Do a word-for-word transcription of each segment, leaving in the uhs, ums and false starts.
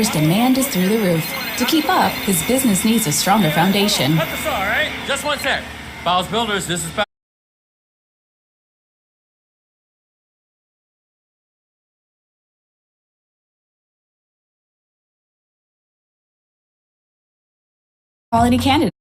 Demand is through the roof. To keep up, his business needs a stronger foundation. Cut the saw, all right? Just one sec. Bowles Builders, this is Bowles. Quality candidate.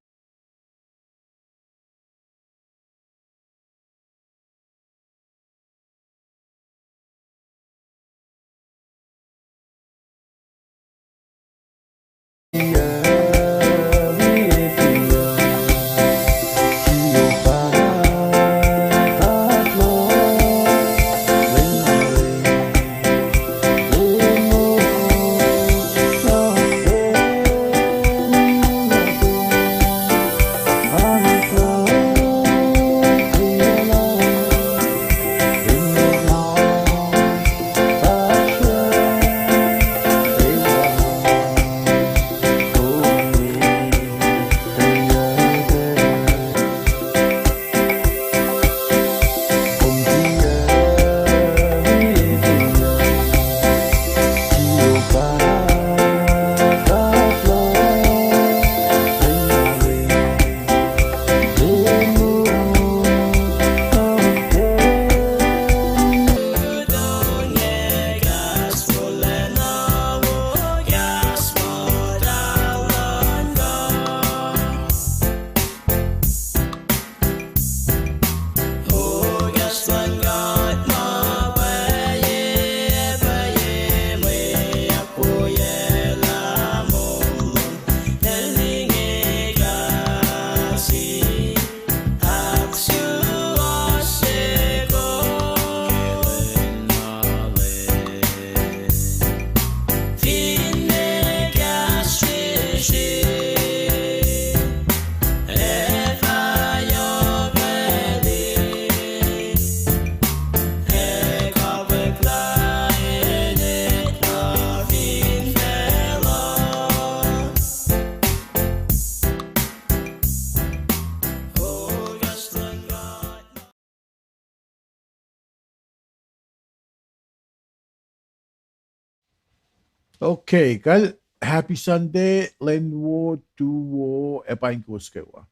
Okay, kal, happy Sunday, lwen wo, tu wo, ac paing kowos kwewa.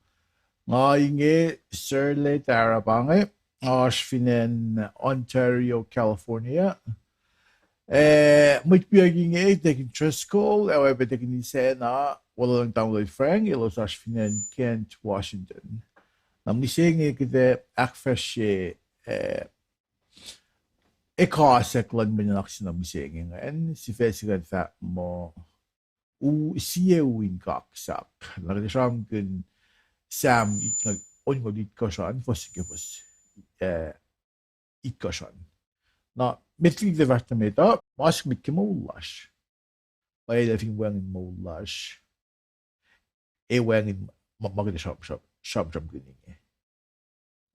Nga inge Sir Letar Apange, oasr fin acn Ontario, California. Eh, mwet wiyuck inge Deacon Driscoll, ac oacyacpac Deacon Isacna, Wolalang Tamuhlwel Frank, elos oasr fin acn Kent, Washington. Na mihsenge kuht ac ahkfahsrye, eh, ekuh sac luhn mwe nuhnak se na mihsenge ingacn, sifac se ingacn fahk muh, u, sie u in kaksak. Na kuht ac sramsramkihn Sam it-, onngoul itkohsr an, fuhs ke fuhs, eh, itkohsr an. Na met liki kuht ac fahsr nuh met uh, ma sikyak met ke moul lasr. Pwacye lah fin wacngihn moul lasr, ac wacngihn ma, ma kuht ac sram, sram, sramsramkihn inge.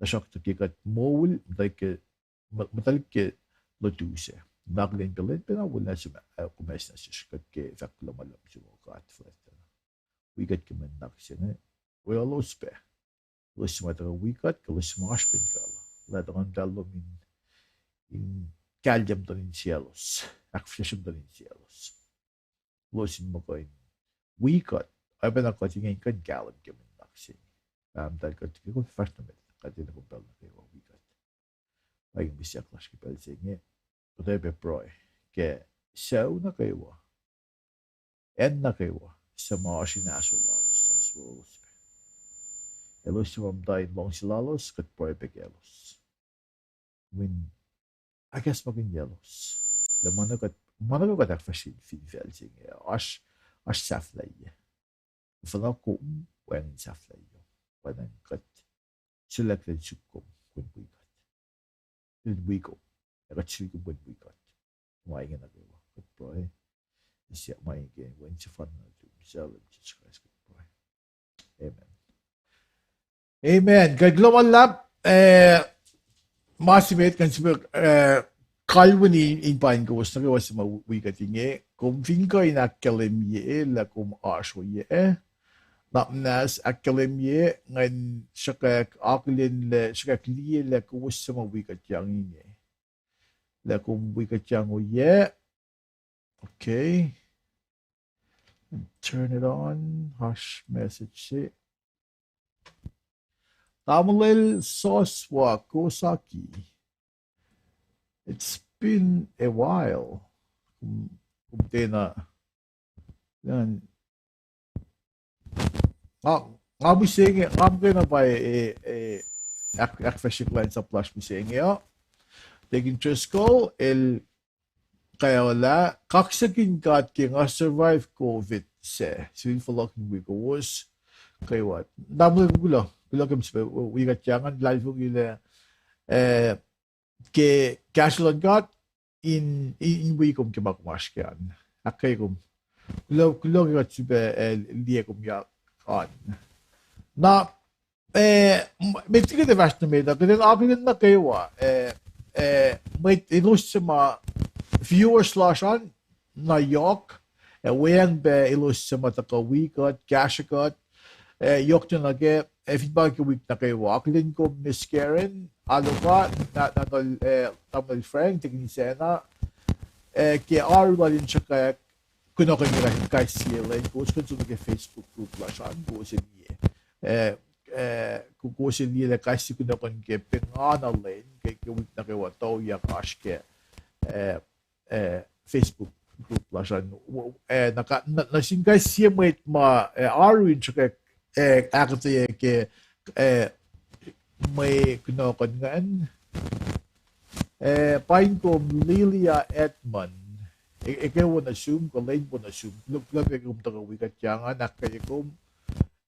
Tuhsruhktuh ke kuht moul, muhta ke, muhta ke lotu sac. Na akihlen pac lwen pacna wolacna se ma, eh, kom ase nuh sesr, kuht ke fahk kuloh ma luhlahp nuh sum, O God fuhlwactlacna. Wi kuht ke mwe nuhnak se inge, weluhlos pac. Elos suc ma tuhkuh wi kuht, kuh elos suc ma oasr pac in kuh, lah tuhkuh muhtahl lom in, in kahlye muhtuhn insiyaclos, ahkfihsrwacsrye muhtuhn insiyaclos. Elos in muh kuh in wi kuht, oacyacpac na kuht ingacn kuh in kahlwem ke mwe nuhnak se inge. Pahpah muhtahl, kuht ke kom fahsr nuh met, kuht enenuh kom pacl nuh kwewa wi kuht. Pa inge mwe siyuck lasr ke pacl se inge, kuht oacyacpac pruhe ke sucu nuh kwewa, acn nuh kwewa, suc ma oasr in ahsor lalos, suc ma suwohswohs pac. Elos suc ma muhta in luhngse lalos, kuht pruhe pac kaclos. Win, ahkacsmakihnyelos. Lah ma nuh kuht, ma nuh kuht ahkfahsrye fin facl se inge, oasr, oasr sahflahiyac. Fuhnuh kom, wacngihn sahflahiyom. Pwacnwacng kuht sulaclah in suk kom kuh in wi kuht. Kuh in wi kom. Ac kuht sulaclah kom kuh in wi kuht. Ma inge nuh kwewa kuht pruhe. Ac ma inge ke wen sefanna nuhtum, suc Leum Jisus Kraist kuht pruhe. Amen. Amen. Kuloh ma luhlahp, eh, ma se met kuh in sifil, eh, kalweni in paing kowos nuh kwewa suc ma wi kuht inge, kom fin kuh in ahkkahlwemye lah kom oasr oyac, eh? Na muhnahs ahkkahlwemye, ngan sruhkwack akihlen lah, sruhkwack liye lah kowos suc ma wi kuhtyang inge, lah kom wi kuhtyang oyac. Okay. Turn it on. Oasr message se. Tamuhlwel Soswa Kosaki. It's been a while. Kom, kom tiacna, nga, nga mihsenge, nga muhkwena pa, eh, eh, ahk-, ahkfahsrye kuhlwacnsap lasr mihsenge uh. Deacon Driscoll el kaolah, kaksakihn God ke nga survive COVID sac, sifil fohlohkihn wi kowos kwewa. Na mwe kuloh, kuloh ke mihs wi kuht ingacn, luhlahlfongi lah, eh, ke kahsruh luhn God in, in, in wi kom ke ma kom oasr kac an. Ahkkweye kom. Kuloh, kuloh ke kuht sifilpac, eh, liye kom yak an. Na, eh, m-, met liki kuht fahsr nuh met uh, kuht in akihlen nuh kwewa, eh, eh, mwet elos suc ma viewers lasr an, na yohk, ac weacng pac elos suc ma tuhkuh wi kuht, kahsruh kuht, eh, yohk nuh ke, eh, fin pa ke wik nuh kwewa. Akihlen kom Miss Karen, Aluka, na, na, eh, Tamuhlwel Frank, Deacon Isacna, eh, ke oaru lal in sruhkwack kunohkohn ke kais sie lwen, kowos kuh in som nuh ke Facebook group lasr an, kowos in liye. Eh, eh, ko-, kowos in liye lah kais sie kunohkohn ke pengana lwen, ke, ke wik nuh kwewa tuyak oasr ke, eh, eh, Facebook group lasr an. W-, eh, na ka-, na, nuh sin kais sie mwet ma, eh, oaru in sruhkwack, eh, ahkuhtweyac ke, eh, mwe kunohkohn ingacn. Eh, paing kom Lilia Edmond. E-, eke wo nuh sum, kuh lwen wo nuh sum. Kuloh, kuloh ke kom tuhkuh wi kuht ingacn, ahkkweye kom.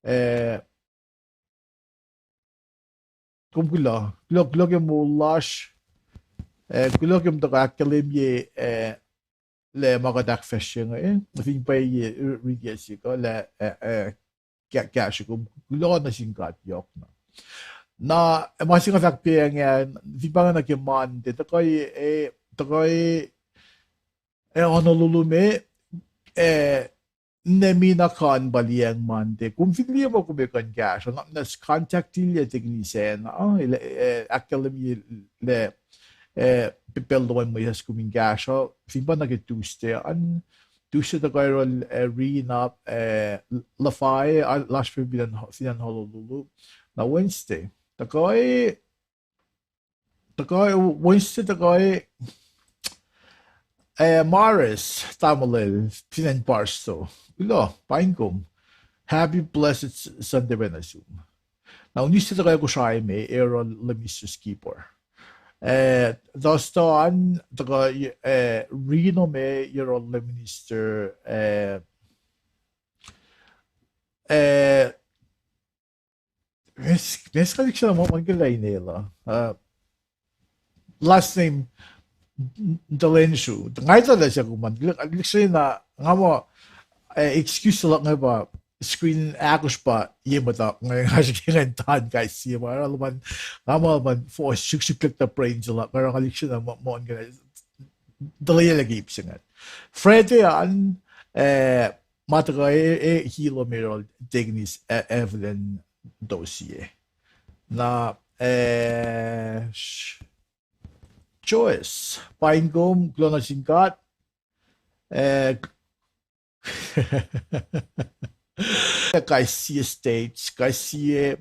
Eh, kom kuloh, kuloh, kuloh ke moul lasr. Eh, kuloh ke kom tuhkuh ahkkahlwemye, eh, lah ma kuht ahkfahsrye inge, eh, fin pwacye, eh, riti sihk uh lah, eh, eh, ka-, kahsruh kom, kuloh nuh sin God yohk na. Na, eh, ma se nga fahk pac ingacn, fin pa inge nuh ke Monday, tuhkuh, eh, tuhkuh, eh, Honolulu me, eh, Nemina Khan pa liyacacng Monday. Kom fin liye muh kom ac kuh in kahsruh, na, na contact-i lah Deacon Isacna, ah, el, eh, ahkkahlwemye lah, eh, p-, pacl lom an mwesahs kom in kahsruh, fin pa nuh ke Tuesday an, Tuesday tuhkuh yohrohl, eh, Rina, eh, L-, Lafae, ah, lasr pac fin acn, fin acn Honolulu. Na Wednesday, tuhkuh, tuhkuh, Wednesday tuhkuh, eh, Morris, tamuhlwel, fin acn Barstow. Kuloh, paing kom. Happy blessed S-, Sunday pacna sum. Na Wednesday tuhkuh Kosrae me, yohrohl Lay Minister Skipper. Eh, Thursday an, tuhkuh, eh, Reno me, yohrohl Lay Minister, eh, eh, Mes, mes nga lihksreni muh, muh ke lah inel uh, uh, last name, N-, Ntalenshu. Nga etuh lah siyuck kom an, lihksreni na, nga muh, eh, excuse luhk inge pa screen ahkosr pa ye muhta, nga, nga srihke ngan tan kais sie ma, oruh luhman, nga muh luhman fo suk suk lek ta brain se luhk, oruh nga lihksreni na muh, muh ke Ntalenshu ke ip se ingacn. Friday an, eh, ma tuhkuh e, e, hilo me yohrohl Deaconess, eh, Evelyn Dosie. Na, eh, sh-, Joyce, paing kom, kuloh nuh sin God. Eh, kais sie states, kais sie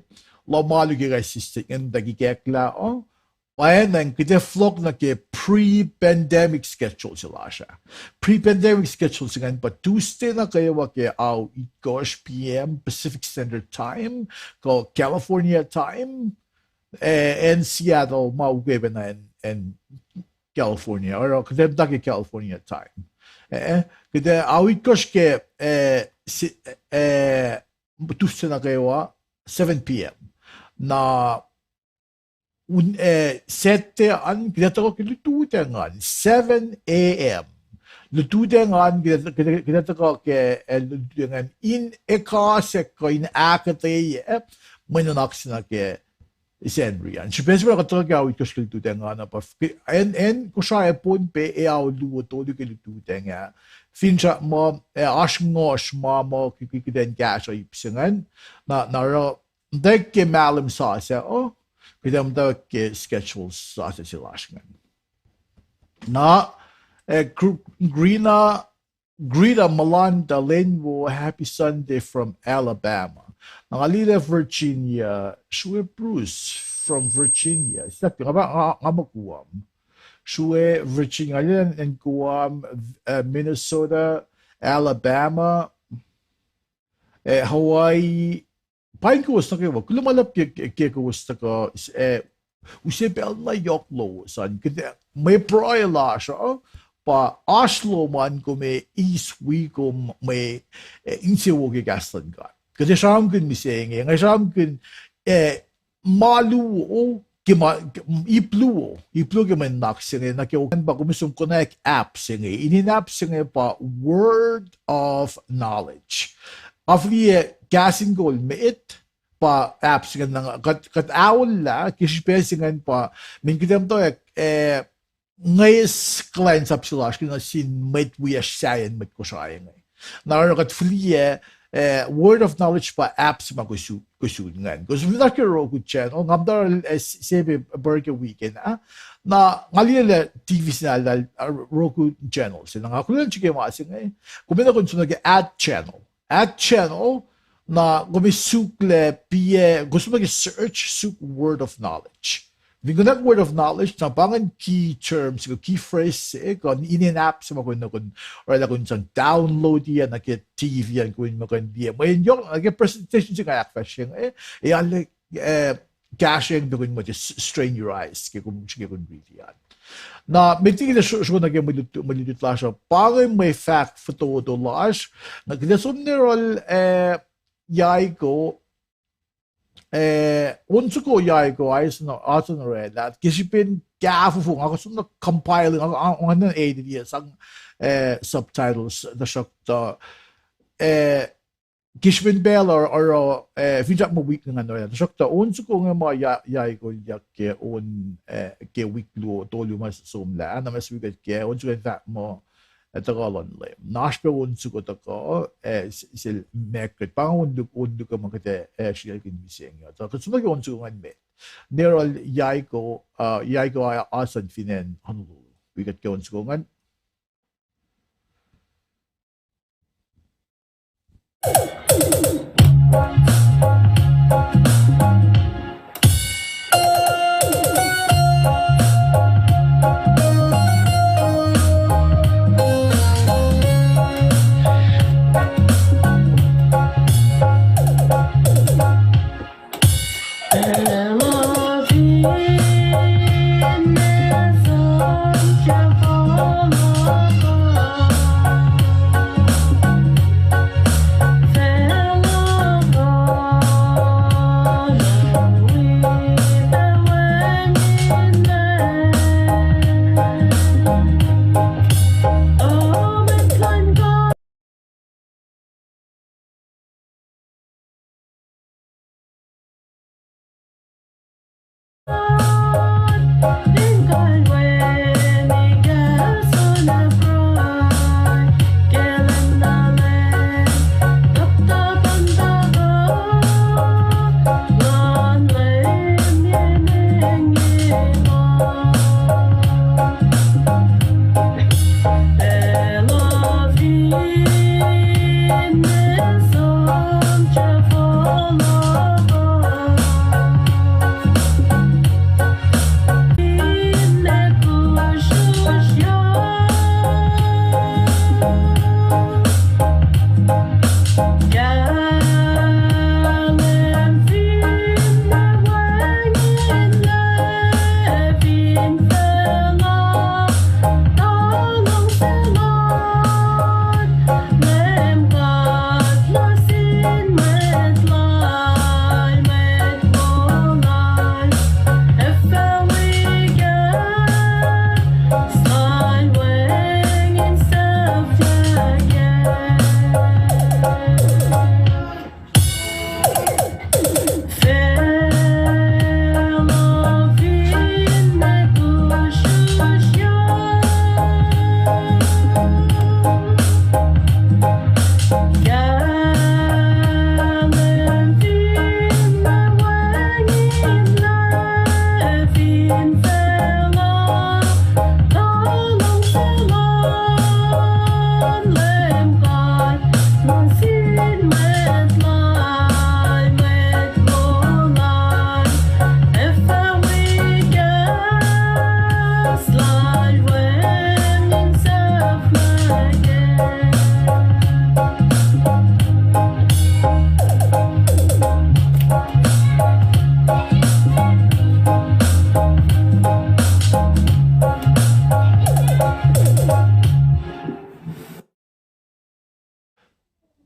lohm alu ke kais sie state, ngan tuh kikacklah, oh. Pwacyena kuht ac fohlohk nuh ke pre-pandemic schedule se lasr ah. Pre-pandemic schedule se ingacn pa Tuesday nuh kwewa ke ao itkohsr P M Pacific Standard Time, kuh California Time, eh, acn Seattle ma ukwe pacna acn, acn California, oruh kuht ac muhta ke California Time. Eh, eh, kuht ac ao itkohsr ke, eh, si-, eh, Tuesday nuh kwewa, seven P M. Na, un, eh, Saturday an, kuht ac tuhkuh ke lututacng an, seven A M. Lututacng an, kuht ac, kuht ac, kuht ac tuhkuh ke, eh, lututacng an, in ekuh se kuh in ahkuhtweyac, eh, mwe nuhnak se nuh ke Sacnri an. Srihpac se ma kuht tuhkuh ke ao itkohsr ke lututacng an, pa, acn, acn Kosrae, Pohnpei, ac ao luo tolu ke lututacng ah. Finsrak muh, eh, oasr ngohsr ma muh kuh, kuh, kuht in kahsruh ip se ingacn. Na, na oruh, tuh ke mahlwem sasuc uh, kuht in muhta ke schedule sasuc se lasr ingacn. Na, eh, Gr-, Grina, Greta Malanta Lenwo, happy Sunday from Alabama. Na nga liye Virginia, srue Bruce from Virginia. Siyuck, nga, nga, nga muh Guam. Srue Virginia, nga liye acn Guam, uh, Minnesota, Alabama, eh, Hawaii, paing kowos nuh kwewa, kuloh ma luhlahp ke, ke, ke kowos tuhkuh, eh, use pacl na yohk lowos an, kuht, mwe pruhe lasr uh, pa oasr lom an kom eis wi kom mwe, eh, insewowo ke kahs luhn God. Kuht ac sramsramkihn mihsenge, nga sramsramkihn, eh, ma luo, ke ma, ip luo, ip luo ke mwe nuhnak se inge, nuh ke okan pa kom som konwacack app se inge. Inen app se inge pa Word of Knowledge. Nga fihliyac kahs in kol met pa app se inge, na kuht, kuht aollah ke srihpac se ingacn pa, min kuht muhtwacwacack, eh, nges kuhlwacnsap se lasr ke nuh sin mwet wiyacsr sahyacn mwet Kosrae inge. Na oruh kuht fihliyac, eh, Word of Knowledge pa app se ma kosuk, kosuk ingacn. Kowos fin oasr ke Roku channel, nga muhta, eh, s-, sepe pwacr ke weekend, ah. Na nga liye lah T V se na lal, ah, Roku channel se. Na nga kuloh nuh sihk ke ma se inge. Kom enenuh in som nuh ke add channel. Add channel, na kom suk lah piac, kom som nuh ke search, suk Word of Knowledge. Fin kom suk Word of Knowledge, na pa ingacn key terms, key phrase se, kuh inen app se ma kom enenuh in oraclah kom in sang download-i nuh ke T V an, kom in muh kom liye. Mweyen yohk nuh ke presentation se nga ahkfahsrye inge, eh, ac arlac, eh, kahsrweng pac kom in muh strain your eyes ke kom srihke kom riti an. Na met liki kuht ac sro-, srona ke mwe lut-, mwe lutlut lasr uh, pa inge mwe fahk fototo lasr, na kuht ac som nuh yohrohl, eh, Yaiko, eh, on soko Yaiko, Ason, Ason oraclah, ke srihpen kahfofo, nga kuh som nuh compiling, nga, nga, nga edit-i sang, eh, subtitles, tuhsruhktuh, eh, ke srihpen pacl oruh, oruh, eh, finsrak muh wik ngan oraclah. Tuhsruhktuh on soko inge ma Ya-, Yaiko yak ke on, eh, ke wik luo, tolu ma somlah, na ma se wik ke on soko fahk muh, eh, tuhkuh luhn Leum. Na oasr pac on soko tuhkuh, eh, s-, sel Mekret. Pa on luk-, on luke ma kuht, eh, srihkakihn mihsenge. Tuh kuht som nuh ke on soko ingacn met. Nuh yohrohl Yaiko, uh, Yaiko A-, Ason fin acn Honolulu. Wi kuht ke on soko ingacn.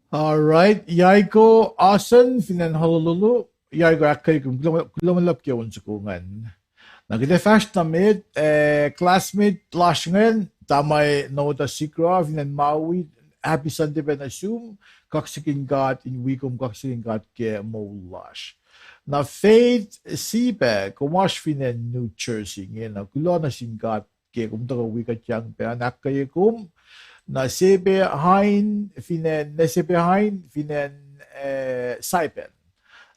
All right, Yaiko Asen fin acn Honolulu. Yaiko, ahkkweye kom, kuloh ma luhlahp ke on soko ingacn. Na kuht ac fahsr nuh met, eh, classmate lasr ingacn, Tamai Noda Sigra fin acn Maui, happy Sunday pac nuh sum, kaksakihn God in wi kom, kaksakihn God ke moul lasr. Na Faith Sipe, kom oasr fin acn New Jersey inge, na kuloh nuh sin God ke kom tuhkuh wi kuht yang pac an, ahkkweye kom. Na Sepe Hain fin acn, na Sepe Hain fin acn, eh, Saipan.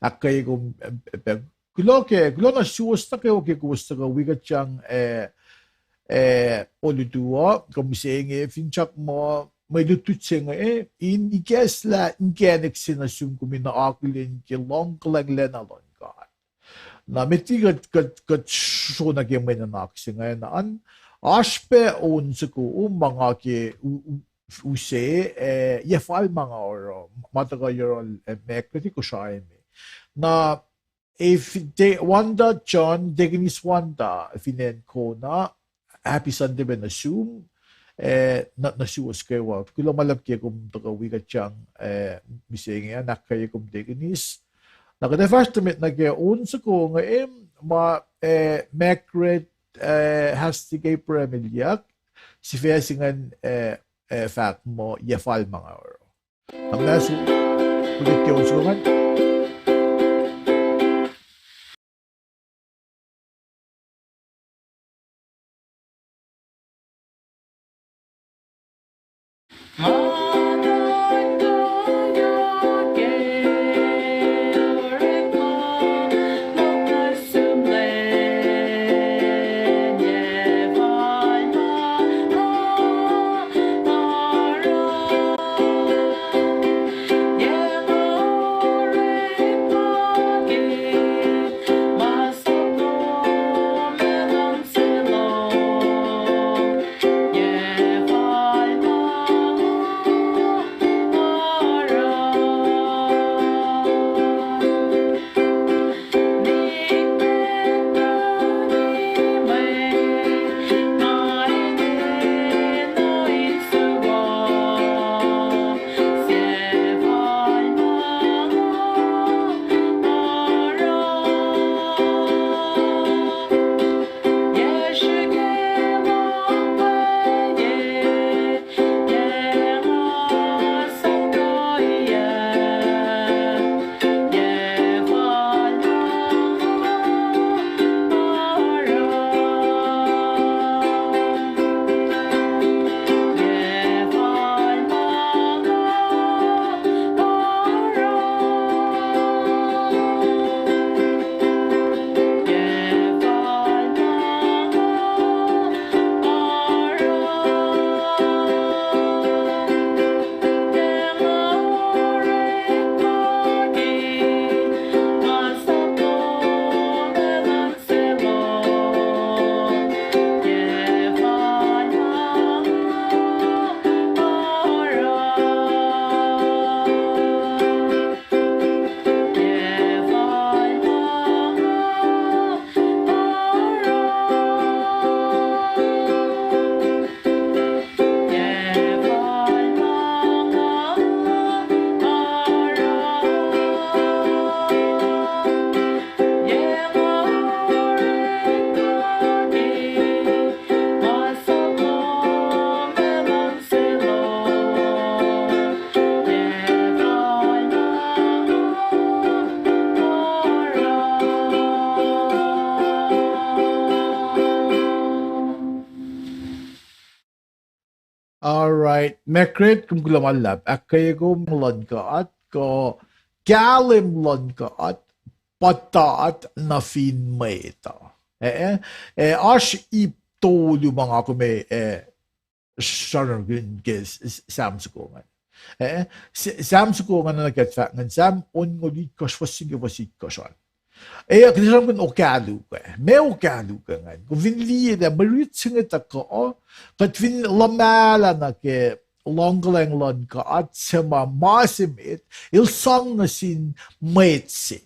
Ahkkweye kom, eh, pac kuloh ke, kuloh nuh suwos nuh kwewa ke kowos tuhkuh wi kuht yang, eh, eh, olutu uh, kom mihsenge finsrak muh mwe lutlut se inge, eh, in ikacslah inkacnek se nuh sum kom in akihlen ke luhngkuhlwacng lacna luhn God. Na met liki kuht, kuht, kuht sro nuh ke mwe nuhnak se ingacn an, oasr pac on soko ma nga ke u-, u-, use, eh, yac fal ma nga oruh, ma tuhkuh yohrohl, eh, Margaret Kosrae me. Na, eh, Wanda John, Deaconess Wanda fin acn Kona, happy Sunday pac nuh sum, eh, nuh, nuh suwos kwewa. Kuloh ma luhlahp ke kom tuhkuh wi kuht yang, eh, mihsenge an, ahkkweye kom Deaconess. Na kuht ac fahsr nuh met nuh ke on soko inge, ma, eh, Margaret, eh, Hastik Abraham el yak, sifac se ingacn, eh, eh, fahk muh yac fal ma nga oruh. Nga muh su, kuht ke on soko ingacn. All right. Margaret, kom kuloh ma luhlahp. Ahkkweye kom luhn God, kuh kahlwem luhn God, puhtat nuh fin mwet uh. Eh, eh, oasr ip tolu ma nga kom ac, eh, sramsramkihn ke s-, s-, Sam soko ingacn. Eh, s-, Sam soko ingacn nuh ke fahk ingacn, Sam onngoul itkohsr, fuhs singucul ke fuhs itkohsr an. Eh, kuht sramsramkihn okaluke. Ma okaluke ingacn? Kom fin liye lah mwe rit se inge tuhkuh, kuht fin luhmahlah nuh ke luhngkuhlwacng luhn God, suc ma ma se met, el sang nuh sin mwet se.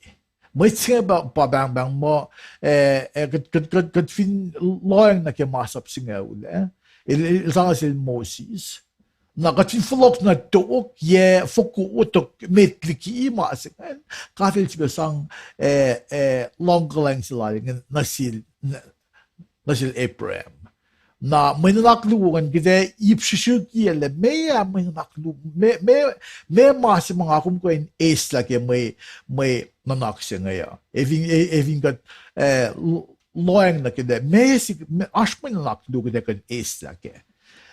Mwet se inge pa, pa pahngpahng muh, eh, eh, kuht, kuht, kuht, kuht fin lohacng nuh ke masap singucul, eh, el, el, el sang nuh sel Moses. Na kuht fin fohlohk nuh tok, yac foko tok met liki ma se ingacn, God El sifilpac sang, eh, eh, lohng kuhlwacng se lal ingacn nuh sel, nuh sel Abraham. Na mwe nuhnak luo ingacn kuht ac ip srihsrihk lah meac mwe nuhnak luo, meac, meac, meac ma se ma nga kom kuh in eislah ke mwe, mwe nuhnak se inge uh. Efin, e-, efin kuht, eh, l-, lohacng nuh ke lah meac se, oasr mwe nuhnak luo kuht ac kuh in eislah kac.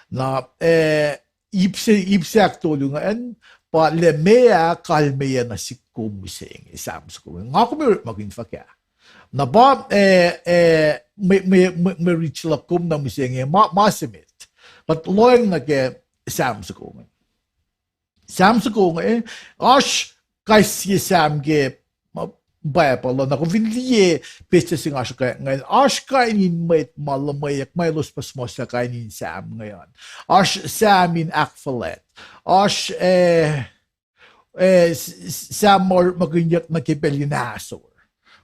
Na, eh, ip se, ip se ahktolu ingacn, pa lah meac kalmeyac nuh sihk kom mihsenge, Sam soko inge. Nga kom ac orekmakihn fuhkah. Na pa, eh, eh, mwe, mwe, mwe, mwe riti se luhk kom na mihsenge, ma, ma se met. Kuht lohacng nuh ke Sam soko inge. Sam soko inge, oasr kais sie Sam ke, ma, Bible uh, na kom fin liye page se inge oasr kain, oasr kain in mwet ma luhmweyuck ma elos puhs suhmuhslah kain in Sam inge an. Oasr Sam in ahkfuhlwact. Oasr, eh, eh, s-, s-, Sam ma orekmakihnyuck nuh ke pacl in ahsor.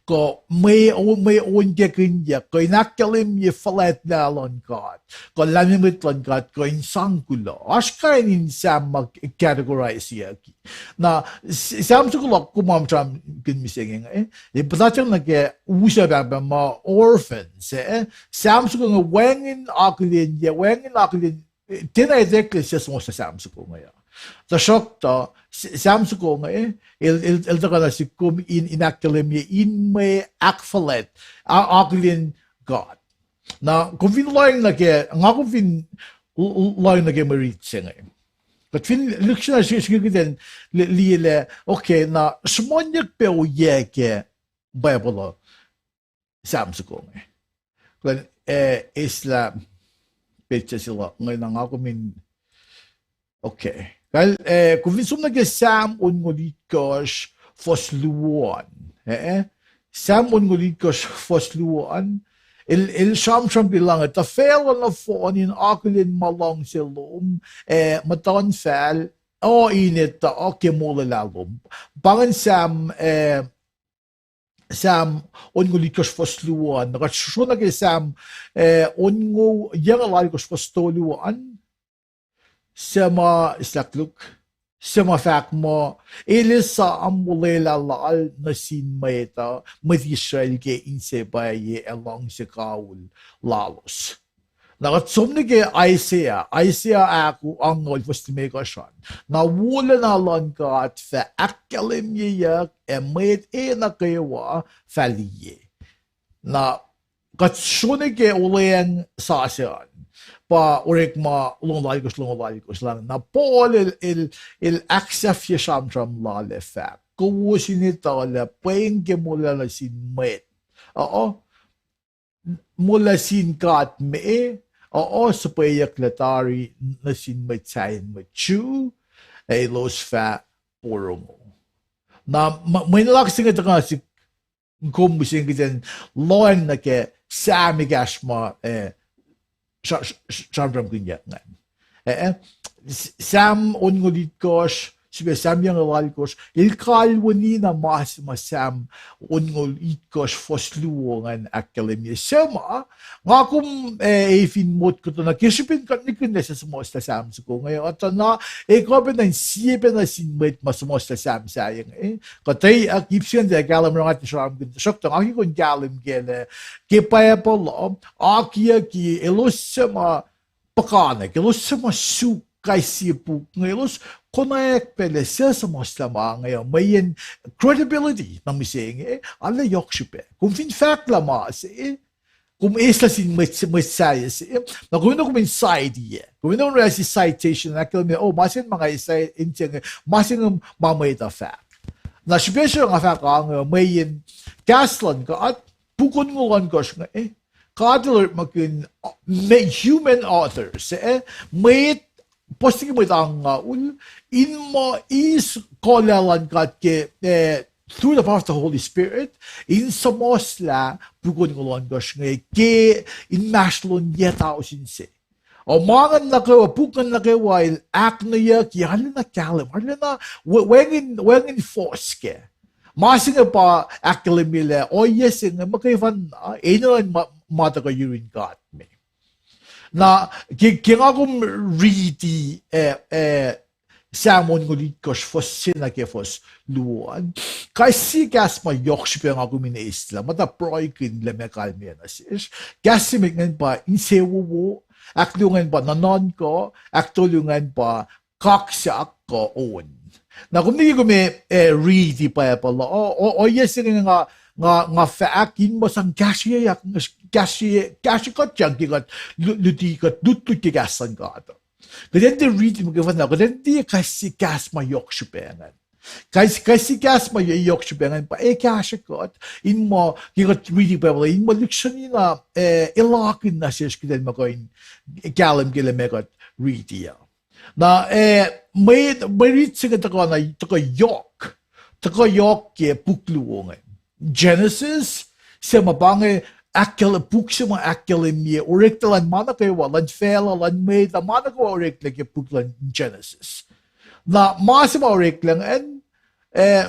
Kuh mwe, o-, mwe onkakihnyuck, kuh in ahkkahlwemye fuhlwactlacna luhn God, kuh lahlmwetmwet luhn God, kuh in sang kuloh. Oasr kain in Sam ma categorizeyucki. Na, s-, Sam soko luhk kom ma sramsramkihn mihsenge inge, eh, puhtatyang nuh ke usac pahpah ma orphans, eh, Sam soko inge wacngihn akihlenyac, wacngihn akihlen, eh, tiacna etuh lah suc suhmuhslah Sam soko inge uh. Tuhsruhktuh, s-, Sam soko inge, el, el, el tuhkuh nuh sihk kom in, in ahkkahlwemye in mwe ahkfuhlwact, a-, akihlen God. Na, kom fin lohacng nuh ke, nga kom fin l-, l-, lohacng nuh ke mwe riti se inge. Kuht fin lihksreni srihke kuht in li-, liye lah, okay, na sruhmuhnyuck pac oyac ke Bible uh Sam soko inge. Kuh, eh, eislah page se luhk inge na nga kom in, okay. Kal, eh, kom fin som nuh ke Sam onngoul itkohsr fuhs luo an. Eh, eh. Sam onngoul itkohsr fuhs luo an. El, el sramsram pacl inge, tuh facluh nohfohn in akihlen ma luhngse lom, eh, muhtuhnfacl, o in etuh ke molwelah lom. Pa ingacn Sam, eh, Sam onngoul itkohsr fuhs luo an, na kuht sro nuh ke Sam, eh, onngoul, yuhngoul alkohsr fuhs tolu an, suc ma, islakluk, suc ma fahk muh, El esam olwelah Lal nuh sin mwet uh, mwet Israel ke inse pwacye ac luhngse kawihl lalos. Na kuht som nuh ke Isaiah, Isaiah ahko angngaul fuhs limekohsr an. Na wolacna luhn God fah ahkkahlwemyeyuck ac mwet e nuh kwewa fah liye. Na kuht sro nuh ke olweacng sasuc an. Pa orekma longoul alkohsr, longoul alkohsr an. Na Paul el, el, el ahksahfye sramsram lal ac fahk, kowos in etuh lah pweng ke molwelah nuh sin mwet uh, molwelah sin God me, uh, suhpweyucklac tari nuh sin mwet sahyacn mwet Jew, ac elos fah porongo. Na mwe, mwe nuhnak se inge tuhkuh nuh sihk kom mihsenge kuht in lohacng nuh ke Sam ekahsr ma, eh, sra-, sra-, sramsramkihnyuck ingacn. Eh, eh, S-, Sam onngoul itkohsr, sifilpac Sam yuhngoul alkohsr, el kalweni na ma se ma Sam onngoul itkohsr fuhs luo ingacn ahkkahlwemye. Suc ma, nga kom, eh, e fin motko tuh na ke srihpen kuht nihkihn lah suc suhmuhslah Sam soko inge, uh, tuh na, e kuh pacna in sie pacna sin mwet ma suhmuhslah Sam sahyac inge. Kuhtwena ip se ingacn tiac kahlwem oruh nga tiac sramsramkihn, tuhsruhktuh nga ke kom kahlwem ke lah, ke Bible uh, akiyucki elos suc ma puhkantwen, elos suc ma suk kais sie puk inge, elos konwacack pac lah suc suhmuhslah ma inge uh, mweyen credibility na mihsenge arlac yohk srihpac. Kom fin fahk lah ma se, kom eislah sin mwet, mwet sahyac se, na kom enenuh kom in cite-ye, kom enenuh kom in orwaclah sie citation, ahkkahlwemye, oh, ma se ma nga eislah in se inge, ma se inge ma mwet uh fahk. Na srihpac se nga fahk inge, mweyen kahs luhn God, puk onngoul ohnkohsr inge, God el orekmakihn, uh, human authors, eh, mwet, puhs liki mwet angngaul, in muh eis kuhlwacng luhn God ke, eh, through the power of the Holy Spirit, in suhmuhslah puk onngoul ohnkohsr inge ke inmahsrlon yac tausin se. O ma ingacn nuh kwewa, puk ingacn nuh kwewa el ahknweyucki, arulacna kahlwem, arulacna, we-, wacngihn, wacngihn fohs kac. Ma se inge pa ahkkahlwemye lah ohiyac se inge muhkwena enenuh in ma-, ma tuhkuh yurin God me. Na ke, ke nga kom riti, eh, eh, Psalm onngoul itkohsr, fuhs se nuh ke fuhs luo an, kais sie kahs ma yohk srihpac nga kom in eislah, muhta pruhekihn lah meac kalmeyac nuh sesr. Kahs se met ingacn pa insewowo, ahkluo ingacn pa nuhnuhnkuh, ahktolu ingacn pa kaksak kuh on. Na kom niki kom, eh, riti Bible uh, ohiyac se inge nga, nga, nga fahk in muh sang kahsrweyuck, kahsrwe, kahsrwe kuht yang ke kuht lu-, luti, kuht lutlut ke kahs luhn God. Kuht in tiac riti muhkwena, kuht in tiac kais sie kahs ma yohk srihpac ingacn. Kais, kais sie kahs ma yohk srihpac ingacn pa ac kahsrwe kuht in muh ke kuht riti Bible in muh lihksreni na, eh, elakihn nuh sesr kuht in muh kuh in kahlwem ke lah meac kuht riti uh. Na, eh, mwe, mwe rit se inge tuhkuh na, tuhkuh yohk, tuhkuh yohk ke puk luo inge. Genesis, se ma pa inge ahkkahlwem, puk se ma ahkkahlwemye oreklac luhn ma nuh kwewa, luhn facluh, luhn mwet uh, ma nuh kwewa oreklac ke puk luhn Genesis. Na ma se ma oreklac ingacn, eh,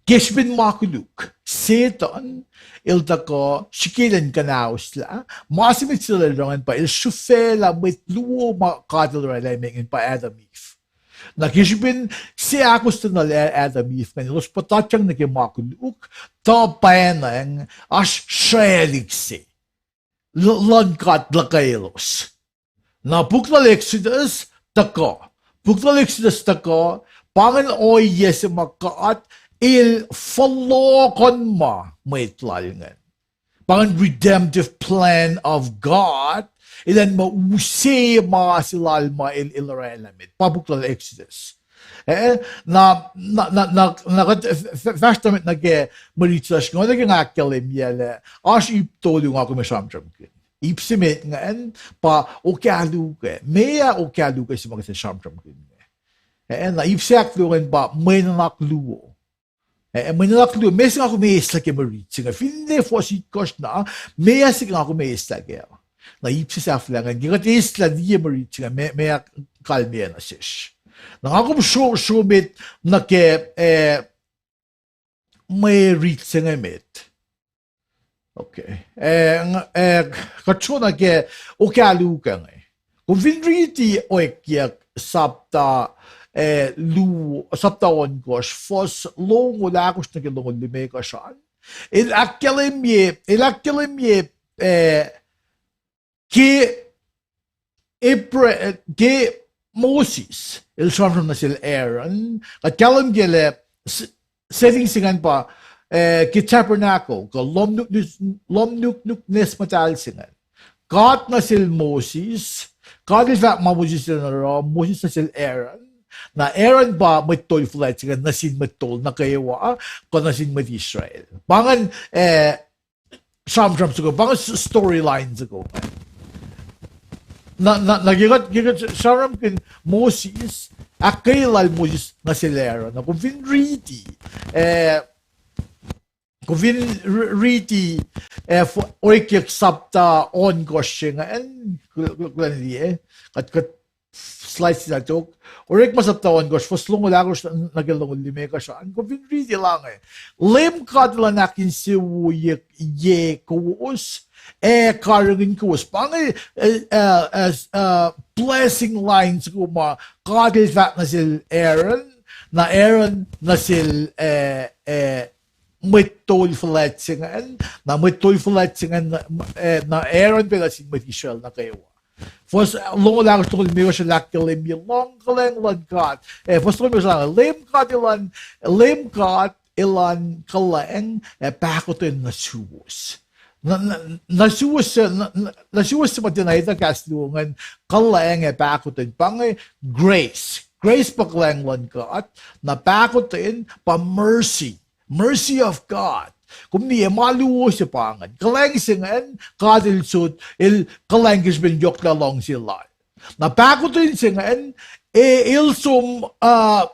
ke srihpen ma koluk, Setuhn el tuhkuh srihke elan kuhnahoslah, ma se met se el oruh ingacn pa el srihfaclah mwet luo ma God el oraclah emet ingacn pa Adam, Eve. Na ke srihpen se ahkostwen lal Adam, Eve ingacn elos puhtatyang nuh ke ma koluk, tuh pwacnwacng oasr sraclihk se luhn God luhkwelos. Na puk lal Exodus tuhkuh. Puk lal Exodus tuhkuh, pa ingacn ohiyac se ma God el fohlohkohnma mwet lal ingacn. Pa ingacn redemptive plan of God, elan muh use ma se lal ma el, el oraclah met. Pa puk lal Exodus. Eh, na, na, na, na, na kuht f-, f-, fahsr tuh met nuh ke mwe rit lasr inge, oacna ke nga ahkkahlwemye lah oasr ip tolu nga kom ac sramsramkihn. Ip se met ingacn pa okah luo kac. Meac okah luo kac se ma kuht ac sramsramkihn inge? Eh, na ip se ahkluo ingacn pa mwe nuhnak luo. Eh, mwe nuhnak luo, meac se nga kom ac eislah ke mwe rit se inge? Finne fuhs itkohsr na, meac se nga kom ac eislah kac? Na ip se sahflah ingacn, ke kuht eislah liye mwe rit se inge, meac, meac kalmeyac nuh sesr? Na nga kom sro, sro met nuh ke, eh, mwe rit se inge met. Okay. Eh, kuht sro nuh ke okah luo kac inge. Kom fin riti Oekyuck sapta, eh, lu-, sapta ohnkohsr, fuhs longoul ahkosr nuh ke longoul limekohsr an, el ahkkahlwemye, el ahkkahlwemye, eh, ke Abra-, ke Moses el sramsram nuh sel Aaron, kuht kahlwem ke lah setting se ingacn pa, eh, ke tabernacle, kuh lohm nuknuk, lohm nuknuk nes muhtahl se ingacn. God nuh sel Moses, God el fahk ma Moses el oruh, Moses nuh sel Aaron, na Aaron pa mwet tol fuhlwact se ingacn nuh sin mwet tol nuh kwewa, kuh nuh sin mwet Israel. Pa ingacn, eh, sramsram soko, pa ingacn storyline soko. Na, na, na ke kuht, ke kuht sramsramkihn Moses, ahkkweye lal Moses nuh sel Aaron. Na kom fin riti, eh, kom fin r-, riti, eh, Oekyuck sapta ohnkohsr se ingacn, kuh, kuh, kuh, kuh, kuht, kuht slide se tok. Orekma sapta ohnkohsr, fuhs longoul ahkosr nuh ke longoul limekohsr an, kom fin riti lah inge, Leum God Elan ahkinsewowoye kowos ac karihngihn kowos. Pa inge, eh, eh, eh, blessing line soko ma God El fahk nuh sel Aaron, na Aaron nuh sel, eh, eh, mwet tol fuhlwact se ingacn, na mwet tol fuhlwact se ingacn, eh, na Aaron pac nuh sin mwet Israel nuh kwewa. Fuhs longoul ahkosr, longoul limekohsr el ahkkahlwemye luhngkuhlwacng luhn God. Eh, fuhs longoul limekohsr, Leum God Elan, Leum God Elan kuhlwacng ac pahkotwen nuh suwos. Nuh, nuh, nuh suwos, nuh, nuh suwos se ma tiacna etuh kahs luo ingacn, kuhlwacng ac pahkotwen, pa inge grace. Grace pa kuhlwacng luhn God, na pahkotwen pa mercy. Mercy of God. Kom liye ma luo se pa ingacn. Kuhlwacng se ingacn, God El sot, El kuhlwacng ke srihpen yohklah luhngse Lal. Na pahkotwen se ingacn, e, El som, uh,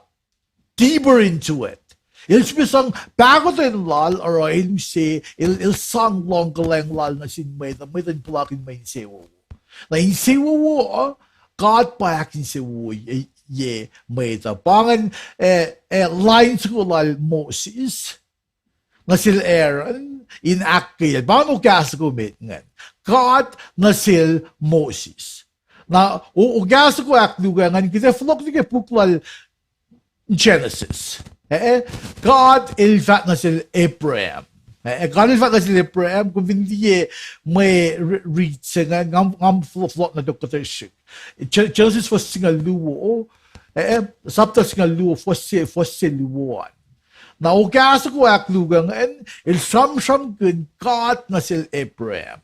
deeper into it. El srihpac sang pahkotwen Lal, oruh El use, El, El sang luhngkuhlwacng Lal nuh sin mwet uh, mwet uh in puhlakihn mwe insewowo. Na insewowo uh, God pa ahkinsewowoye mwet uh. Pa ingacn, eh, eh, line soko lal Moses nuh sel Aaron in ahkkweyacl. Pa ingacn okah soko met ingacn. God nuh sel Moses. Na, o, okah soko ahkluo ingacn, kuht ac fohlohk nuh ke puk lal Genesis. Eh, God el fahk nuh sel Abraham. Eh, God el fahk nuh sel Abraham, kom fin liye mwe ri-, riti se ingacn, nga, nga fohlohk nuh tok kuhtuh srihk. Ge-, Genesis fuhs singucul luo, eh, chapter singucul luo, fuhs se, fuhs se luo an. Na okah soko ahkluo ingacn, el sramsramkihn God nuh sel Abraham.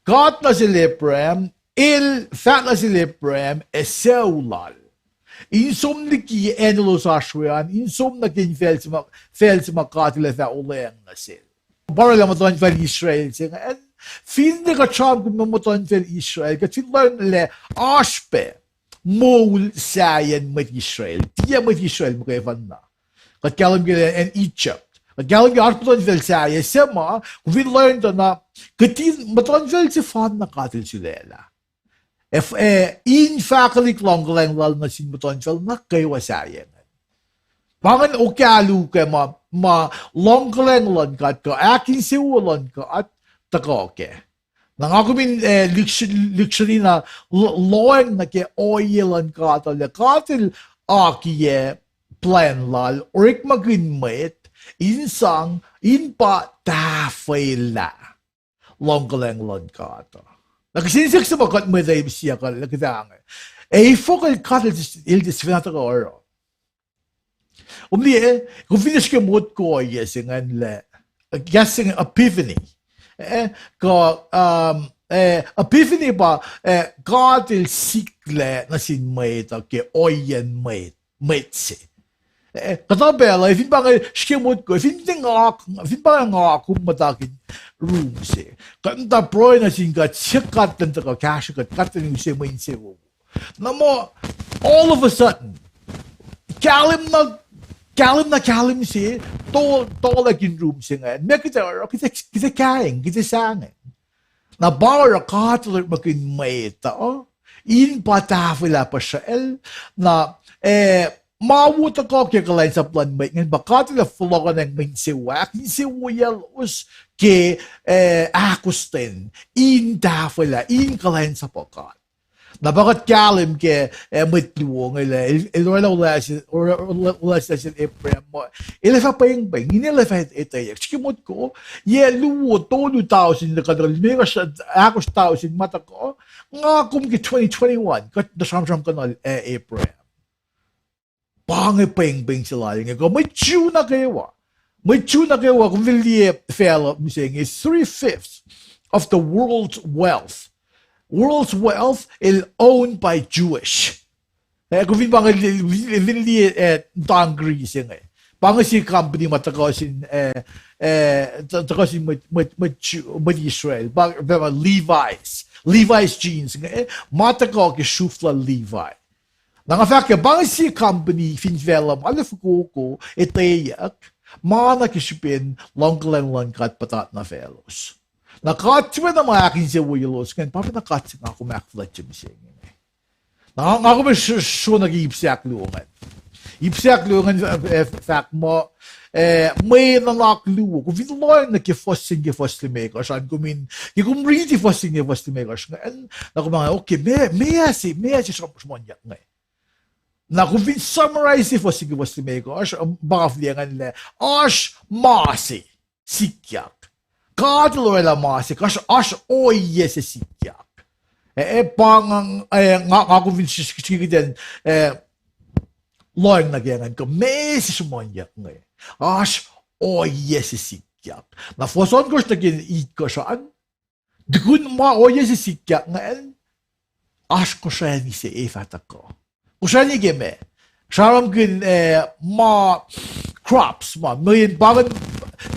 God nuh sel Abraham, el fahk nuh sel Abraham ac sucu lal in som liki acn elos oasr we an, in som nuh ke facl se ma, facl se ma God el ac fah olweacng nuh sel. Pa orwaclah muhtuhnfacl Israel se ingacn, finne kuht sramsramkihn muhtuhnfacl Israel, kuht fin learn lah oasr pac moul sahyacn mwet Israel, tiac mwet Israel muhkwena. Kuht kahlwem ke acn Egypt. Kuht kahlwem ke oasr muhtuhnfacl sahyac se ma, kom fin learn tuh na, kihtin muhtuhnfacl sefanna God el sulaclah. Ac, ac in fahkwelihk luhngkuhlwacng lal nuh sin muhtuhnfacl nuh kwewa sahyac ingacn. Pa ingacn okah luo ke ma, ma luhngkuhlwacng luhn God kuh ahkinsewowo luhn God tuhkuh kac. Na nga kom in, eh, lihksreni na, lohacng nuh ke ohiyac luhn God uh, lah God el akiyac plwacn lal orekmakihn mwet in sang in pa tahfwelah luhngkuhlwacng luhn God uh. Na kihsen siyuck se ma kuht mwet uh siyuck lah kuht ange, ac efuh kuh God el, el sifacna tuhkuh oruh? Kom liye, kom fin srihke motko ohiyac se ingacn lah, kahs se inge Epiphany. Eh, kuh, um, eh, Epiphany pa, eh, God el sikla nuh sin mwet uh ke ohiyacn mwet, mwet se. Eh, kuhtuh pacl uh, fin pa inge srihke motko, fin, fin pa inge nga kom muhta ke room se, kuht muhta pruhe nuh sin God, siyuck God elan tuhkuh kahsrwe kuht, God elan use mwe insewowo. Na muh, all of a sudden, kahlwem na, kahlwem na kahlwem se, to-, tolack in room se ingacn. Meac kuht ac oruh? Kuht ac, kuht ac kaing, kuht ac sahngweng. Na pa oruh God el orekmakihn mwet uh in pa tahfwelah puhsracl. Na, eh, ma wo tuhkuh ke kuhlwacnsap luhn mwet ingacn pa God el ac fohlohkohnacng mwe insewowo, ahkinsewowoyelos ke, eh, ahkostwen in tahfwelah, in kuhlwacnsap uh God. Na pa kuht kahlwem ke, eh, mwet luo inge lah el, el orwaclah, orwaclah sel Abraham muh el ac fah pwengpweng, inel ac fah etweyuck. Srihke motko, yac luo, tolu tausin, kuht limekohsr, ahkosr tausin ma tuhkuh, nga kom ke twenty twenty-one, kuht tuh sramsramkihn, eh, Abraham. Pa inge pwengpweng se lal inge, kuh mwet Jew nuh kwewa. Mwet Jew nuh kwewa, kom fin liye facluh mihsenge, three fifths of the world's wealth. World's wealth el owned by Jewish. Eh, kom fin pa inge, fin liye, eh, tangri se inge. Pa inge sie company ma tuhkuh sin, eh, eh, tuhkuh sin mwet, mwet, mwet Jew, mwet Israel. Pa, pa Levi's. Levi's jeans inge, eh, ma tuhkuh ke sruhf lal Levi. Na nga fahk ke pa inge sie company fin facluh ma el fokoko etweyuck, ma na ke srihpen luhngkuhlwacng luhn God puhtat nuh faclos. Na God sifacna ma ahkinsewowoyelos ingacn, pa pacna God se nga kom ahkfuhlwactye mihsenge. Na nga kom sro-, sro nuh ke ip se ahkluo ingacn. Ip se ahkluo ingacn, eh, fahk muh, eh, mwe nuhnak luo. Kom fin lohacng nuh ke fuhs se inge ke fuhs limekohsr an, kom in, ke kom riti fuhs se inge ke fuhs limekohsr ingacn, na kom ac, okay, meac, meac se, meac se sruhmuhnyuck inge. Na kom fin summarize fuhs se inge ke fuhs limekohsr, um, pa nga fihliyac ingacn lah, oasr ma se sikyak. God el orwaclah ma se, oasr, oasr ohiyac se sikyak. Eh, eh, pa nga, eh, nga, nga kom fin srihsrihkihn, eh, lohacng nuh ke ingacn, kuh meac se sruhmuhnyuck inge. Oasr ohiyac se sikyak. Na fuhs ohnkohsr nuh ke itkohsr an, tukun ma ohiyac se sikyak ingacn, oasr kosrani se ac fah tuhkuh. Kosrani ke meac? Sramsramkihn, eh, ma crops, ma, mweyen pa ingacn,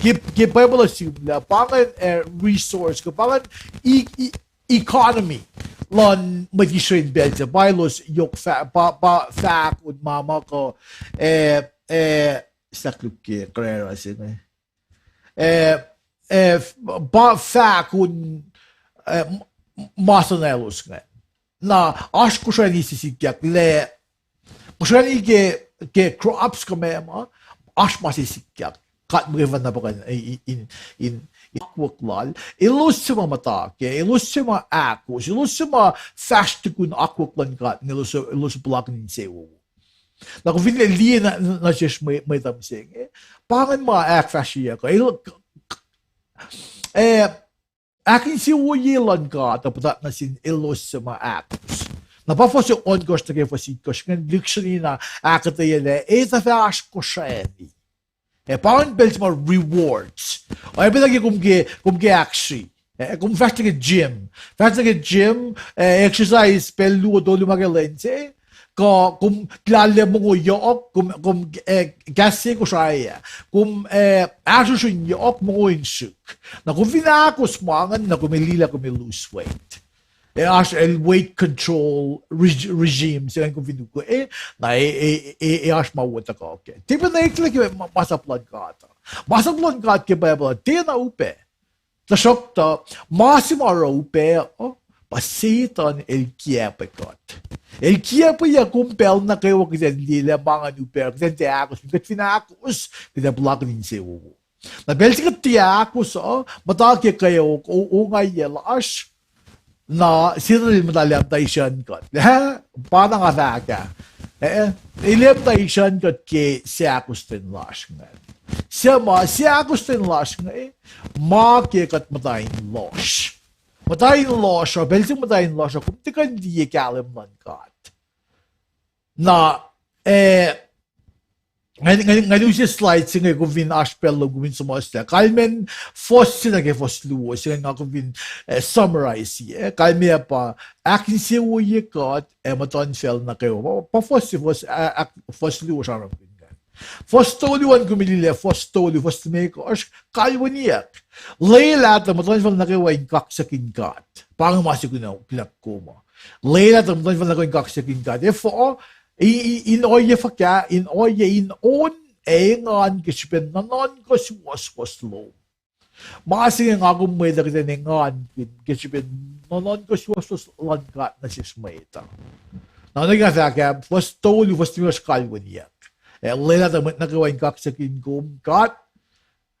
ke, ke Bible uh sihmlac, pa ingacn, eh, resource, kuh pa ingacn e-, e-, economy luhn mwet Israel pacl se, pa elos yohk fah-, pa, pa fahkon ma, ma kuh, eh, eh, sakluk ke Kerala se inge. Eh, eh, pa fahkon, eh, m-, ma suhnalos inge. Na oasr kosrani se sikyak lah, kosrani ke, ke crops kuh meac ma, oasr ma se sikyak. Kuht muhkwena pa kuh in, in, in, akwuck lal, elos suc ma muhta kac, elos suc ma ahkos, elos suc ma fahsr tukun akwuck luhn God, elos, elos puhlakihn insewowo. Na kom fin liye nuh sesr mwe, mwe tuh mihsenge, pa ingacn ma ahkfahsryeyuck uh, el, eh, ahkinsewowoye luhn God uh puhtat nuh sin elos suc ma ahkos. Na pa fuhs ohnkohsr nuh ke fuhs itkohsr ingacn lihksreni na ahkuhtweyac lah e tuh fah oasr kosrani. Eh, pa ingacn pacl se ma rewards. Oacyacpac nuh ke kom ke, kom ke ahksrihk, eh, kom fahsr nuh ke gym. Fahsr nuh ke gym, eh, exercise pacl luo tolu ma ke lwen se. Kuh kom tilac mongo yohk, kom, kom, eh, kahs se kosrae ah. Kom, eh, ahsrusrun yohk mongo in srihk. Na kom fin ahkos ma ingacn, na kom liye lah kom lose weight. Eh, oasr el weight control reg-, regime se ingacn kom fin ukwe, eh, na e, e, e, e oasr ma wo tuhkuh kac. Tiac pac na eklac ke ma, masap luhn God uh. Masap luhn God ke Bible uh tiacna upac. Tuhsruhktuh, ma se ma oruh upac uh, pa Setuhn el kiacpwe kuht. El kiacpweyuck kom pacl nuh kwewa kuht in liye lah ma ingacn upac, kuht in tiac ahkos, kuht fin ahkos, kuht ac puhlakihn insewowo. Na pacl se kuht tiac ahkos uh, muhta ke kweok, o-, ongaiyac lasr, na Setuhn el muhta lah muhta isrucn kuht. Eh, pa na nga fahk ah. Eh, el muhta isrucn kuht ke seahkostwen lasr ingacn. Suc ma seahkostwen lasr inge, ma ke kuht muhta in lohsr. Muhta in lohsr uh, pacl se muhta in lohsr uh, kom tiac kuh in liye kahlwem luhn God. Na, eh, ngan, ngan, ngan use slide se inge kom fin oasr pacl lom kom in suhmuhslah. Kalmacn fuhs se nuh ke fuhs luo se inge nga kom fin, eh, summarize, eh, kalmac pa ahkinsewowoye kuht ac muhtuhnfacl nuh kwewa. Pa, pa fuhs se, fuhs, ah, ah, fuhs luo sramsramkihn ingacn. Fuhs tolu an kom liye, fuhs tolu, fuhs limekohsr, kalweniyuck. Lwelah tuh muhtuhnfacl nuh kwewa in kaksakihn God. Pa inge ma se kuh na kuloh kom uh. Lwelah tuh muhtuhnfacl nuh kwewa in kaksakihn God. Efuh, i-, i-, in ohiyac fuhkah, in ohiyac in on ac engan ke srihpen nuhnuhnkuh suwohswohs lom. Ma se inge nga kom mwet uh kuht in engankihn ke srihpen nuhnuhnkuh suwohswohs luhn God nuh sesr mwet uh. Na nuh ke nga fahk ah, fuhs tolu, fuhs limekohsr kalweniyuck. Eh, lwelah tuh mwet nuh kwewa in kaksakihn kom God.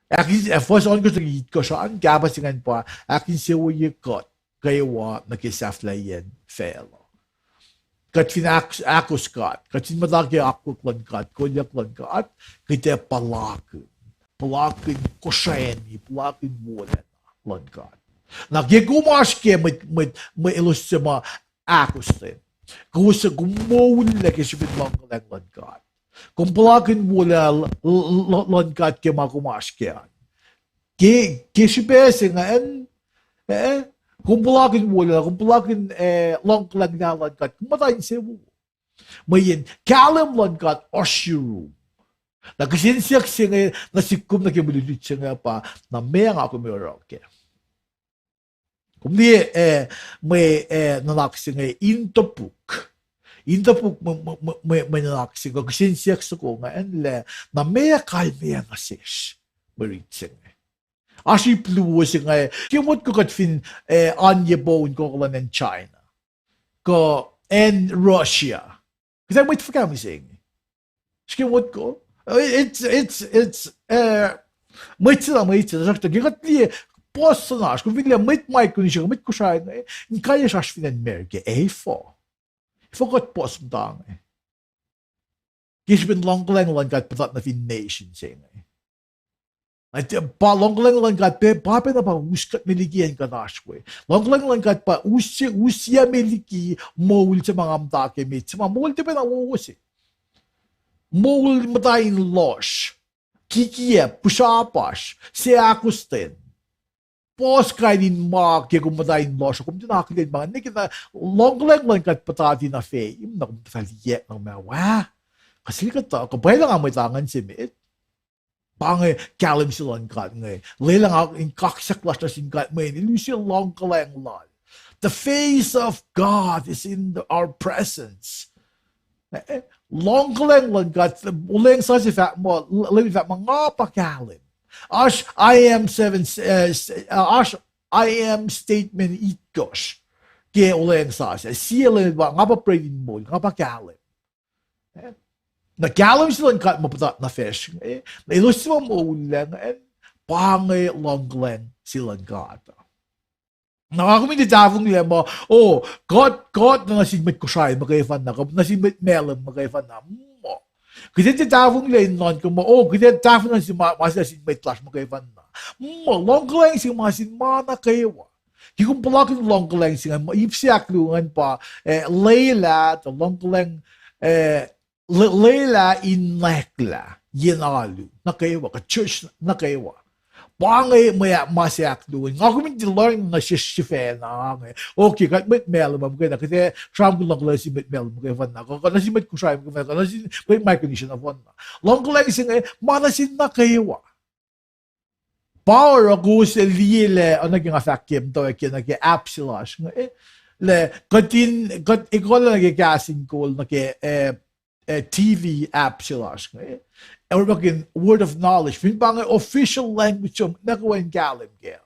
Ahkin-, eh, fuhs ohnkohsr nuh ke itkohsr an, kahpah se ingacn pa ahkinsewowoye kuht kwewa nuh ke sahflahiyacn facluh. Kuht fin ahk-, ahkos God, kuht fin muhta ke akwuck luhn God, kolyuck luhn God, kuht ac puhlakihn, puhlakihn kosrani, puhlakihn wolacna luhn God. Na ke kom oasr ke mwet, mwet, mwet elos suc ma ahkostwen, kowos suc kom moullac ke srihpen luhngkuhlwacng luhn God, kom puhlakihn wolacna l-, l-, l-, luhn God ke ma kom oasr kac an. Ke, ke srihpac se ingacn, eh, kom puhlakihn wolacna, kom puhlakihn, eh, luhngkuhlwacng luhn God, kom muhta insewowo. Mweyen kahlwem luhn God oasr yurum. Na kihsen siyuck se inge nuh sihk kom nuh ke mwe lutlut se inge pa, na meac nga kom oruh kac. Kom liye, eh, mwe, eh, nuhnak se inge in topuk. In topuk mwe, mwe, mwe, mwe, mwe nuhnak se inge, kihsen siyuck soko ingacn lah, na meac kalmeyac nuh sesr, mwe rit se inge. Oasr ip luo se inge, ke motko kuht fin, eh, oan ye poun kuh luhn acn China, kuh acn Russia. Kuht ac mwet fuhkah mihsenge? Srihke motko. It's, it's, it's, eh, mwet se na mwet se, tuhsruhktuh ke kuht liye puhs suhn oasr, kom fin liye mwet Micronesia, mwet Kosrae inge, in kaiyacsr oasr fin acn America, efuh? Efuh kuht puhs muhta inge? Ke srihpen luhngkuhlwacng luhn God puhtat nuh fin nation se inge. Ac pa luhngkuhlwacng luhn God pa, pa pacna pa us kuht me liki acn kuht oasr we. Luhngkuhlwacng luhn God pa us, us yac me liki moul se ma nga muhta ke met se ma moul tiac pacna wowo se. Moul muhta in lohsr, kikiacp, pihsrapasr, seahkostwen. Puhs kain in ma ke kom muhta in lohsr, kom tiacna akihlen ma inge, nwe ke na luhngkuhlwacng luhn God puhtati nuh feim, na kom tuhfah liyac, na kom ac wa, kuh sel kuhtuh, kuh pwacye lah nga mwet angen se met. Pa inge kahlwem se luhn God inge. Lwelah nga in kaksak lasr nuh sin God mweyen el use luhngkuhlwacng lal. The face of God is in the, our presence. Eh, eh, luhngkuhlwacng luhn God, Olweacng Sasuc fahk muh, Leum el fahk muh nga pa kahlwem. Oasr I am seven, eh, s-, eh, oasr I am statement itkohsr ke Olweacng Sasuc. Sie Leum pa, nga pa bread in moul, nga pa kahlwem. Eh? Na kahlwem se luhn God ma puhtat nuh facsr, eh? Na elos suc ma moullah ingacn, Pa inge luhngkuhlwacng se luhn God. Na nga kom in tiac tahfonglac muh, oh, God, God na nuh sin mwet Kosrae muhkwena, kuh nuh sin mwet Malem muhkwena. Muh. Kuht in tiac tahfonglac in nuhnkuh muh, oh, kuht in tahfonglac nuh sin ma, ma se nuh sin mwet lasr muhkwena. Muh, luhngkuhlwacng se ma sin ma nuh kwewa. Ke kom puhlakihn luhngkuhlwacng se ingacn, ma ip se ahkluo ingacn pa, eh, lwelah, tuh luhngkuhlwacng, eh, lwe-, lwelah in nwacklah yen alu nuh kwewa, kuh church nuh kwewa. Pa inge mwe, ma se ahkluo. Nga kom in tiac lohng nuh sesr sifacna inge, okay, kuht mwet Malem muhkwena, kuht ac sramsramkihn luhngkuhlwacng nuh sin mwet Malem muhkwena, kuh, kuh nuh sin mwet Kosrae muhkwena, kuh nuh sin mwet Micronesia nohfohn. Luhngkuhlwacng se inge ma nuh sin nuh kwewa. Pa oruh kowos ac liye lah, oacna ke nga fahk ke muhtwacwacack ke, nuh ke app se lasr inge, eh, lah kuht in, kuht ekuhllah nuh ke Kahs in Kol, nuh ke, eh, eh, T V app se lasr inge, eh, orekmakihn Word of Knowledge, fin pa inge official language se nuh kwewa in kahlwem kac.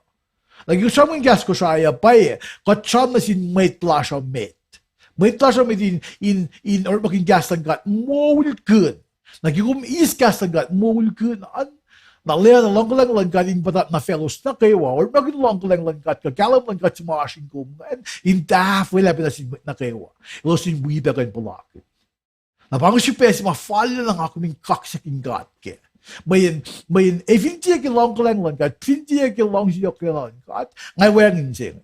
Na ke kuht sramsramkihn kahs Kosrae uh pwacye, kuht sramsram nuh sin mwet lasr uh met. Mwet lasr uh met in, in, in orekmakihn kahs luhn God moulkihn. Na ke kom eis kahs luhn God moulkihn an, na lwelah luhngkuhlwacng luhn God in puhtat nuh faclos nuh kwewa. Orekmakihn luhngkuhlwacng luhn God kuh kahlwem luhn God se ma oasr in kom ingacn in tahfwelah pac nuh sin mwet nuh kwewa, elos in wi pac kuh in puhlakihn. Na pa inge srihpac se ma fal na nga kom in kaksakihn God kac. Mweyen, mweyen, ac fin tiac ke luhngkuhlwacng luhn God, fin tiac ke luhngse yohk luhn God, nga wacngihn se inge.